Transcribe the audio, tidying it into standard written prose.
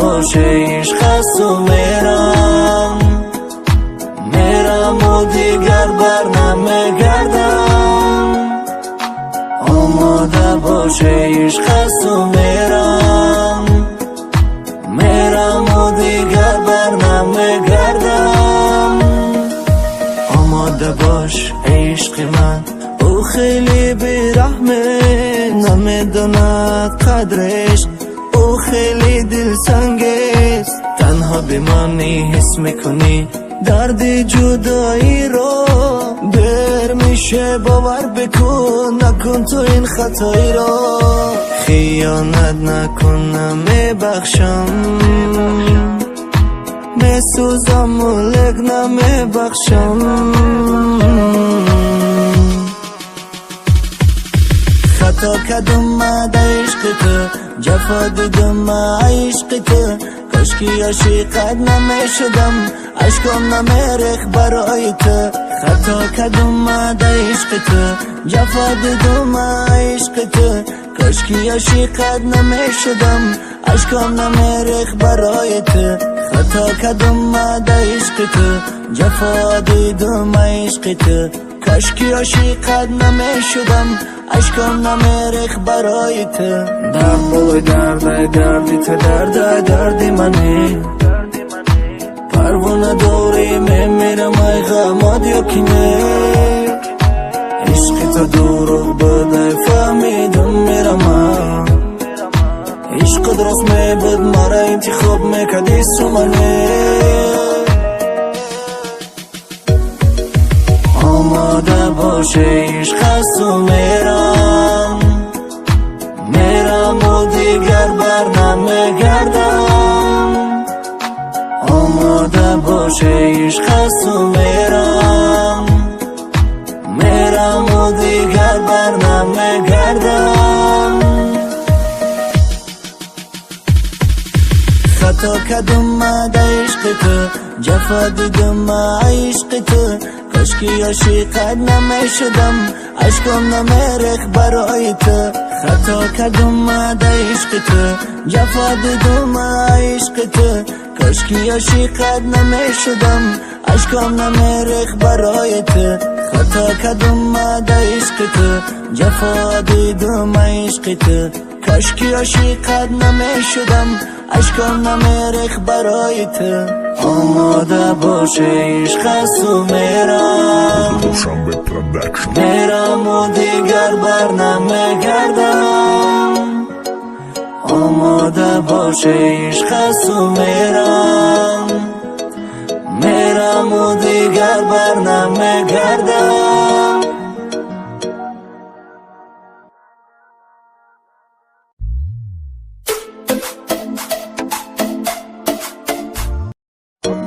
باشه عشق است و میرم میرم و دیگر بر نمیگردم آماده باشه عشق است و میرم میرم و دیگر بر نمیگردم آماده باش عشق من او خیلی بیرحمه نمیداند قدرش او خیلی دلسنگ است تنها بمانی حس میکنی درد جدایی رو دیر میشه باور بکن نکن تو این خطایی رو خیانت نکنم میبخشم میسوزم و لگ نمیبخشم خطا کدم ما در عشق تو جفا دیدم ما عشق تو کاشکی عاشقت نمیشدم اشکام نمیریخت برای تو خطا کدم ما در عشق تو جفا دیدم ما عشق تو کاشکی عاشقت نمیشدم اشکام نمیریخت برای تو خطا کدم ما در عشق تو جفا دیدم عشق تو کاشکی عاشقت نمیشدم اشکام نمیریخت برای تو درد بالای درد ای دردی تو درد ای دردی منی پروانه داری میمیرم ای غمات یا کی نه عشق تو دروغ بود ای فهمیدم میرم عشق درست میبود مرا انتخاب میکردی سومنه آماده باشه عشق است و میرم میرم و دیگر بر نمیگردم آماده باشه عشق است و میرم میرم و دیگر بر نمیگردم خطا کدم ما در عشق تو جفا دیدم ما عشق تو کاشکی عاشقت نمیشدم اشکام نمیریخت برای تو خطا کدم ما در عشق تو جفا دیدم ما عشق تو کاشکی عاشقت نمیشدم اشکام نمیریخت برای تو خطا کدم ما در عشق تو جفا دیدم عشق تو کاشکی عاشقت نمیشدم اشکام نمیریخت برای تو آماده باشه عشق است و میرم Dushanbe Production. میرم و دیگر بر نمیگردم آماده باشه عشق است و میرم میرم و دیگر بر نمیگردم.